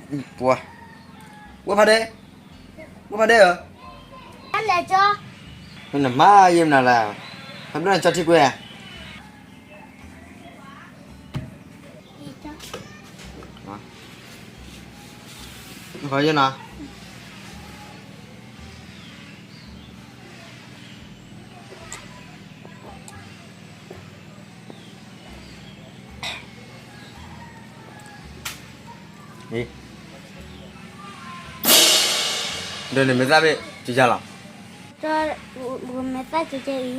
ပှၤ, ဝဲဖးဒဲး, ဝဲဖးဒဲးဧၢ, နမါယဲမနုၤလဲၣ်, ဖဲဘျီနကၠီထံကွဲဧါ, န, ဒီးနမဲာ်သၣ်ဘ့ၣ်ကယၤလီၤ, မဲာ်သၣ်ကယၤအံ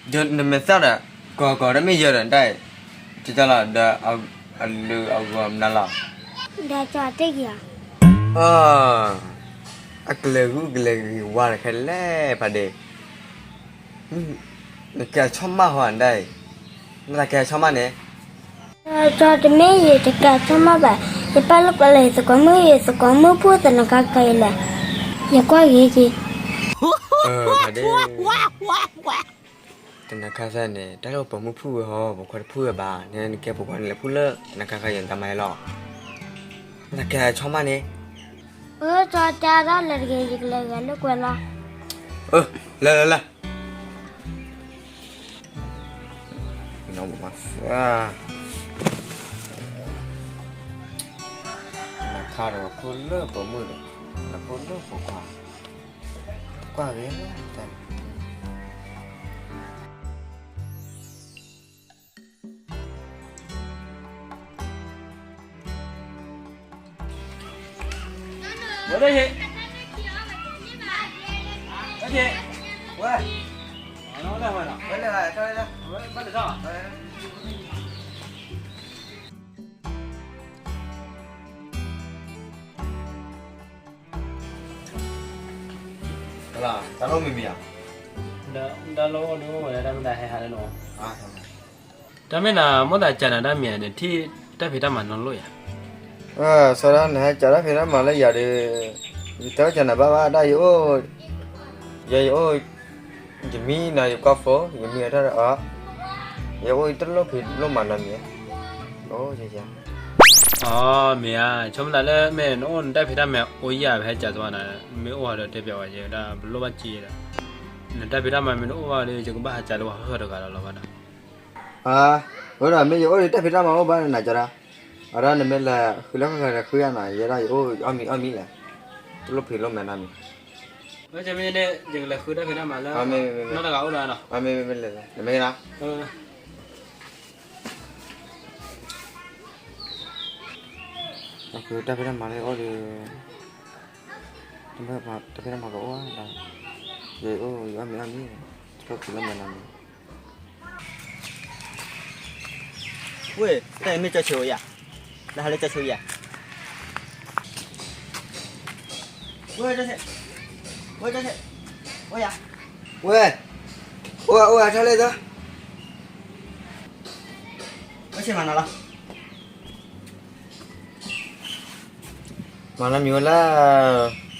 ၤ, ဒီးနမဲာ်သၣ်ဒီး ကီၤကီၤတမ့ၢ်ယဲဒီးတၢ်အံၤ, ကယၤလီၤဒီး အလုၢ်အဂီၤမနုၤလီၤ, ဒီးကၠီတ့ၢ်က့ၤလီၤ, အကလဲၤဂုာ်ကလဲၤဂ့ၤဝါတခဲလဲၣ်ဖးဒဲး နကဲအဆီၣ်မၢ်ဟီဒၣ်အံၤ, နသးကဲအဆီၣ်မၢ်န့ၣ်, ကၠီတမ့ၢ်ယတကဲအဆီၣ်မၢ်ဘၣ်, ယပၢ်လိာ်ကွဲလၢယသကိးမုၣ် ယသကိးမုၣ်ဖိသနခါကဲအံၤလဲၣ်, ယကွၢ်ဂ့ၤက့ၤ, ဖးဒဲး, တနခါသၢန့ၣ် တၢ်လၢပိာ်မုၣ်ဖုၣ်ဝဲဟီ ပိာ်ခွါတဖုၣ်ဝဲဘၣ်, နကဲပိာ်ခွါန့ၣ်လဲၤဖုၣ်လၢနခါခါယတၢ်မၤလီၤ, နသးကဲအဆီၣ်မၢ်န့ၣ်, အၢ ကၠီတဲဒၣ်လၢတဂ့ၤ ယကလဲၤဂဲၤလိာ်ကွဲလီၤ, အၢ လၢလၢလၢ နခါဒီးဖုၣ်လၢပိာ်မုၣ်ဒီး နဖုၣ်လၢပိာ်ခွါ, ကွၢ်ဂ့ၤလၢတၢ်န့ၣ်, ဝဲ, ဝဲ, ဝဲ, တၢ်လီၢ်မံၤမံၤဧါ, တၢ်လီၢ်အိၣ်ဒုးအိၣ်ဝဲဒၣ် တၢ်မ့ၢ်တၢ်ဟဲဟးလၢနအိၣ်, တၢ်မ့ၢ်နၤ မိၣ်သးကးနၤတၢ်မံၤန့ၣ် ထံၣ်တၢ်ဖံးတၢ်မၤနီတလိၣ်ယၤ, စီၤဒၣ်နဟဲကးတၢ်ဖံးတၢ်မၤလၢယၤဒီး ယတဲဝဲကးနၤဘၣ်ဘၣ်ဒၣ်ယအိၣ်, ယၤယအိၣ်, ယမံနီၤ ယကွၢ်ဖိ ယမံအထီၣ်ဒီးအီၤ, ယအိၣ်ယတလိၣ်ဖံးလိၣ်မၤနီတမံၤ, အိၣ်, အမ့ၢ်ဧါ, ဆိကမိၣ်သးလၢမ့ၢ်နအိၣ်နတၢ်ဖံးတၢ်မၤအိၣ်ယၤ ပဟဲကးသီနၤ, မ့ၢ်အိၣ်ဒီးတဲပျးဝဲယဲဒၣ် ပလိၣ်ဘၣ်က့ၤဒီး, နတၢ်ဖံးတၢ်မၤမ့ၢ်တအိၣ်ဘၣ်ဒီး ယကဘၣ်ဟးကးလၢပှၤဟီၣ်တဂၤလီၤလီၤဘၣ်ဒီး, အၢ, အဃိဒီးမ့ၢ်ယအိၣ်ဒီးတၢ်ဖံးတၢ်မၤအိၣ်ဘၣ်နၤကၠီဒၣ်, အဒီးနမ့ၢ်လဲၤဃုလၢဃီဃီဒီးဃုယၤနီၤ ယဲဒၣ်ယအိၣ်အီၣ်မံၤအီၣ်မံၤလဲၣ်, တလိၣ်ဖံးလိၣ်မၤနီတမံၤ, ယကလဲၤဃုတၢ်ဖံးတၢ်မၤလၢ, နီတဂၤအိၣ်ဒီးနီၤ, မ့ၢ်မ့ၢ်လဲၤလဲၤ နမ့ၢ်နီၤ တၢ်ဖံးတၢ်မၤလၢအိၣ်ဒီး, တၢ်ဖံးတၢ်မၤကအိၣ်ဒီး, ယအိၣ်ယအီၣ်မ့ၤအီၣ်မံၤ, တၢ်ဖံးတၢ်မၤနီၤမံၤ, ဝဲ, တၢ်အံၤမ့ၢ်ကၠီဆိယၤ, လၢဟးလၢကၠီဆိယၤ, ဝဲ, ဝဲ, အိၣ်ယၤ, ဝဲ, အိၣ်, အိၣ်ထီၣ်လၢသီ, ဝဲဆ့ၣ်မၤနီၤလီၤ မၤနီတမံၤဝဲလၢ,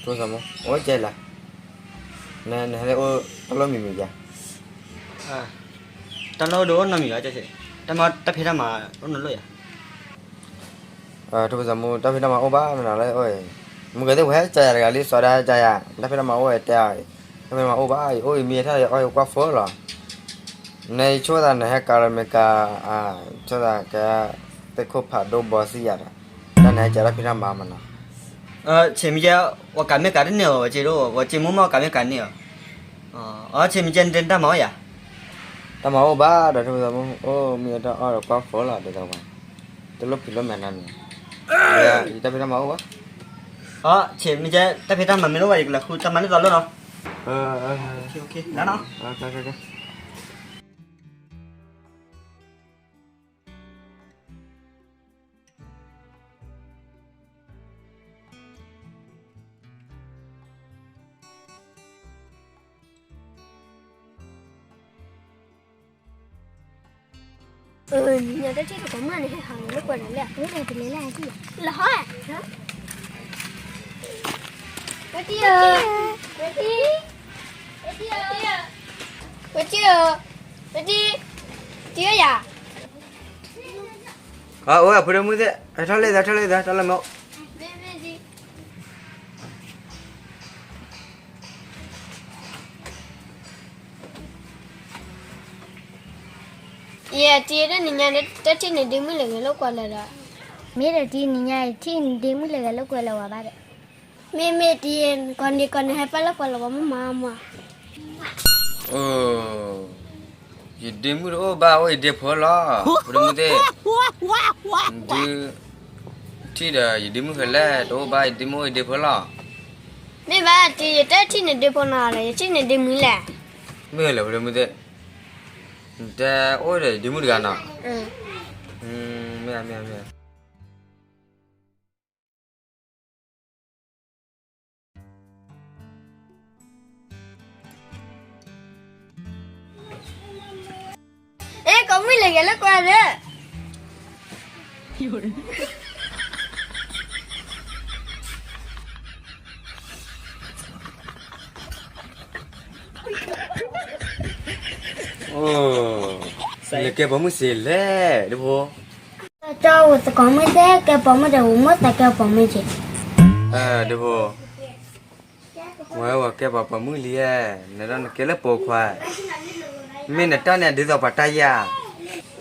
ထိၣ်သးမူ အိၣ်ကဲလၢ, နဟဲလၢအိၣ်တၢ်လီၢ်မံၤမံၤယၤ, တၢ်လီၢ်အိၣ်ဒီးအိၣ်နီတမံၤဘၣ်, တၢ်ဖံးတၢ်မၤအိၣ်နီတလိၣ်ယၤ, ထိၣ်သးမူ တၢ်ဖံးတၢ်မၤအိၣ်ဘၣ်မနုၤလၢအိၣ်, မုၢ်ကသ့ၣ်ပှၤဟဲကၠီယၤတဂၤလံ စီၤဒၣ်ကၠီယၤ တၢ်ဖံးတၢ်မၤအိၣ်ဝဲတဲအီၤ, တၢ်ဖံးတၢ်မၤအိၣ်ဘၣ် ယအိၣ်ယမံၤထီၣ်ယအီၣ်ယကွၢ်ဖိလီၤ နဆိသးနဟဲကၤလၢမ့ၢ်ကၤ, ဆိသးကဲ, သ့ၣ်ခိၣ်ဖးဒိၣ်ဘီစံယၤဒီး, တၢ်နဟဲကၤတၢ်ဖံးတၢ်မၤမနုၤ, ဆ့ၣ်မ့ၢ်ကဲ, ဝဲကၤမ့ၢ်ကၤတန့ၢ်အီၤ ဝဲက့ဒိၣ် ဝဲက့မိၢ်မ့ၢ်ကၤမ့ၢ်ကၤန့ၢ်အီၤ, ဆ့ၣ်မ့ၢ်ကဲနတဲတၢ်မၤအိၣ်ယၤ, တၢ်မၤအိၣ်ဘၣ်ဒီး ထိၣ်သးမူ အိၣ်မံၤအတၢ်အီၣ်ဒီးကွၢ်ဖိလီၤ ဒ်သိးဝဲ, တလိၣ်ဖံးလိၣ်မၤနီတမံၤ, ယတၢ်ဖံးတၢ်မၤအိၣ်ဘၣ်, ဆ့ၣ်မ့ၢ်ကဲ တၢ်ဖံးတၢ်မၤမ့ၢ်တအိၣ်ဘၣ် ယကလဲၤဃုတၢ်မၤန့ၢ်သီလၢနီၤ, လၢနီၤ နတထံၣ်တကိးမုၣ်န့ၣ် ဟဲဟးလၢကွၢ်ဒီးလဲၣ်, လၢဟီ, ဝဲတံၢ်ဧၢ, ဝဲတံၢ်, ဝဲတံၢ်ဧၢ, ဝဲတံၢ်, တံၢ်ဧၢယၤ အအိၣ်အဖုဒိၣ်မုၣ်သ့ၣ်, ထီၣ်လံသး ထီၣ်လံသး တၢ်လၢမ့ၢ်အိၣ်, မ့ၢ် ယဲတံၤဒီးနံၤညါဒီး တထံၣ်န့ၣ်ဒ့မုၣ်လဲၤဂဲၤလိာ်ကွဲလၢၤဒီး, မ့ၢ်ဒီးတံၤနံၤညါယထံၣ်န့ၣ်ဒ့မုၣ်လဲၤဂဲၤလိာ်ကွဲလၢၤဝဲဘၣ်ဒီး, မ့မ့ၢ်တံၤ ကိးနံၤကိးနံၤဟဲပာ်လၢကွဲလၢၤဝဲမ့ၢ်မၤမး, အိ, ယဒ့မုၣ်တအိၣ်ဘၣ်အိၣ်ယဒ့ဖိလီၤ, ဖိဒ့မုၣ်သ့ၣ်, ဒုး, ထံၣ်ဒီးယဒ့မုၣ်ဃဲလဲၣ် တအိၣ်ဘၣ်ယဒ့မုၣ်အိၣ်ယဒ့ဖိလီၤ, မ့ၢ်ဘၣ်တံၤ ယတထံၣ်န့ၣ်ဒ့ဖိနီၤဒီး ယထံၣ်န့ၣ်ဒ့မုၣ်လဲၣ်, မ့ၢ်လဲၣ်ဖိဒ့မုၣ်သ့ၣ်, နတဲအိၣ်ဒီးယဒ့မုၣ်တဂၤနီၤ, မ့ၢ်ဧါ မ့ၢ်ဧါ မ့ၢ်ဧါ အဲ ကိးမုၣ်လဲၤဂဲၤလိာ်ကွဲဒီး, အိ, လဲၤကဲပိာ်မုၣ်စ့လဲၣ် ဒ့ဖိ, ကၠီဝဲသကိးမုၣ်သ့ၣ် ကဲပိာ်မုၣ်ဒီးဝဲမိၢ်သးကဲပိာ်မုၣ်က့ၤ, ဒ့ဖိ, ဝဲဝဲကဲပှၤပိာ်မုၣ်လံဧါ, နဒီးနကဲလၢပိာ်ခွါ, မ့ၢ်နတၢ်န့ၣ်ဒ်သိးပှၤတၢ်ယါ,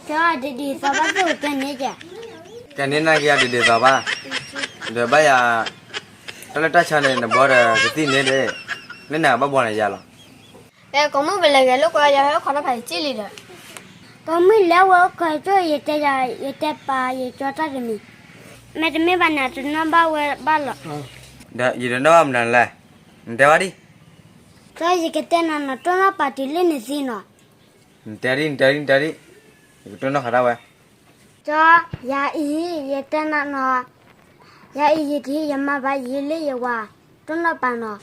ကၠီဒ်ဒ်သိးဘၣ်သ့ၣ်ကဲန့ၣ်ကဲ, ကဲန့ၣ်နာ်က့ၤအဒ်ဒ်သိးဘၣ်, ဒီးဘၣ်ယၤ, တၢ်လၢတၢ်ဆါန့ၣ် နဘီဒီးကသံၣ်န့ၣ်ဒီး, လၢနဘၣ်ဘီနၤယၤလီၤ, အဲ ကိးမုၣ်ပလဲၤဂဲၤလိာ်ကွဲ ယဟဲခီတဖၣ်ယစံၣ်လံဒီး, ကိးမုၣ်လဲၤဝဲအိၣ်ခိးကၠိ ယတဲယၤ ယတဲပာ်ယကၠီတၢ်တမံၤ, မ့တမ့ၢ်ဘၣ်န့ၣ် တနီၣ်ဘၣ်ဝဲဘၣ်လီၤ, ဒီးယတနီၣ်ဘၣ်မနုၤလဲၣ်, နတဲဝဲဒ် ကၠီယကတဲနၤနီၤ တိၢ်နီၣ်ပာ်တုၤလၢနသံနီၤ, နတဲဒ် နတဲဒ် နတဲဒ်, ယကတိၢ်နီၣ်ဃာ်ဒၣ်ဝဲ, ကၠီ, ယၤအံၤ ယတဲနၤနီၤ, ယၤအံၤယတံၤ ယမၤဘၣ်ယံၤလၢယဝၤ, တိၢ်နီၣ်ပာ်နီၤ,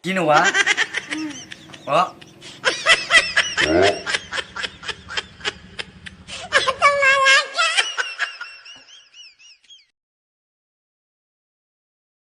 ကံနဝၤ, အီ,